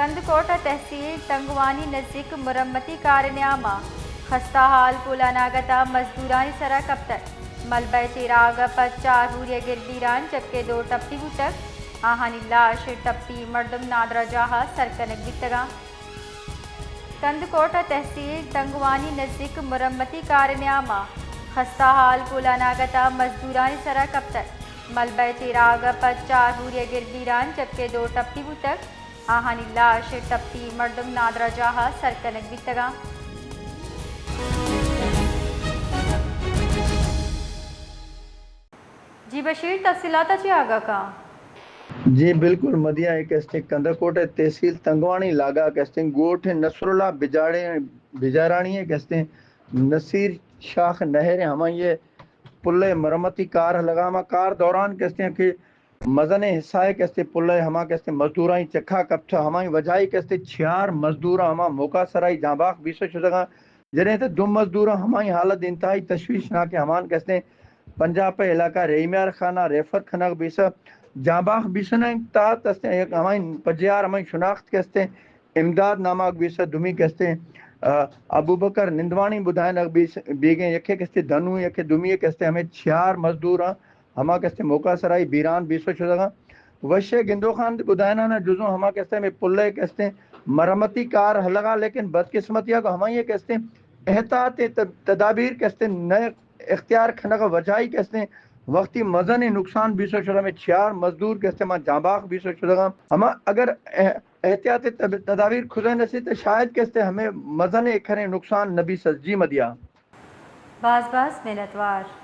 کندکوٹ ءِ تحصیل تنگوانی نزیک مرمتی کار ءِ نیام ءَ خستہ حال پولاناگت ءَ مزدورانی سر ءَ کپتگ۔ ملبہ ءِ چیراگ ءَ پد چار بوری ءَ گر بیران، جبکہ دو ٹپی بوتگ۔ آہانی لاش ٹپی مردم نادراہ جاہ ءَ سر کنگ بیتگ اَنت۔ کندکوٹ ءِ تحصیل تنگوانی نزیک مرمتی کار ءِ نیام ءَ خستہ حال پولاناگت ءَ مزدورانی سر ءَ کپتگ۔ ملبہ ءِ چیراگ ءَ پد چار بوری ءَ گر بیران، جبکہ دو ٹپی بوتگ۔ آہانی لاش ٹپی مردم نادراہ جاہ ءَ سر کنگ بیتگ اَنت۔ جی بشیر، تفصیلات ءَ چی آگاہ کن؟ جی بالکل مدیا، اے کہ استیں کندکوٹ ءِ تحصیل تنگوانی لاگا کہ استیں گوٹھ نصراللہ بجاڑے، بجارانی ءَ کہ استیں نصیر شاخ نہر ءِ ہمائی ءِ پل ءِ مرمتی کار لگا، ہما کار دوران کہ استیں کہ مزنیں حصہ ءَ کہ استیں پل ءِ ہما کہ استیں مزدورانی چکا کپتہ، ہمائی وجہ ءَ کہ استیں چیار مزدور ہما موقع سرا ہی جانباخ بیسہ شتگاں۔ جنیں تہ دو مزدوراں ہمائی حالت انتہائی تشویشناک ءَ ہمان کہ استیں پنجاپ ءِ علاقہ رحیمیار خان ءَ ریفر کنگ بیسہ، جانباخ بیسنگ تحت استیں، یک ہمائی پجار ہمائی شناخت کہ استیں امداد نامگ بیسہ، دومی کہ استیں، آ، ابوبکر نندوانی بدائنگ بیس، بیگیں، یکے کہ استیں دنو، یکے دومی کہ استیں ہمے چیار مزدوراں ہما کہ استیں موقع سرائی بیران بیسہ شتگاں۔ وشے گندوخان بدائنانا جزوں ہما کہ استیں ہمے پل ءِ کہ استیں مرمتی کار ہلگا، لیکن بدقسمتی ءَ کہ ہمائی ءَ کہ استیں احتیاط ءِ تد-، تدابیر کہ استیں نہ اختیار کنگ ءِ وجہ ءَ کہ استیں وقتی مزن نقصان بیسہ شتگ، ہمے چیار مزدور کہ استیں ما جانباخ بیسہ شتگاں۔ ہما اگر اح-، احتیاط ءِ تب-، تدابیر کھزے نہ سی تو شاید کہ استیں ہمے مزن کریں نقصان نہ بیسہ۔ جی مدیا۔ باز باز منتوار۔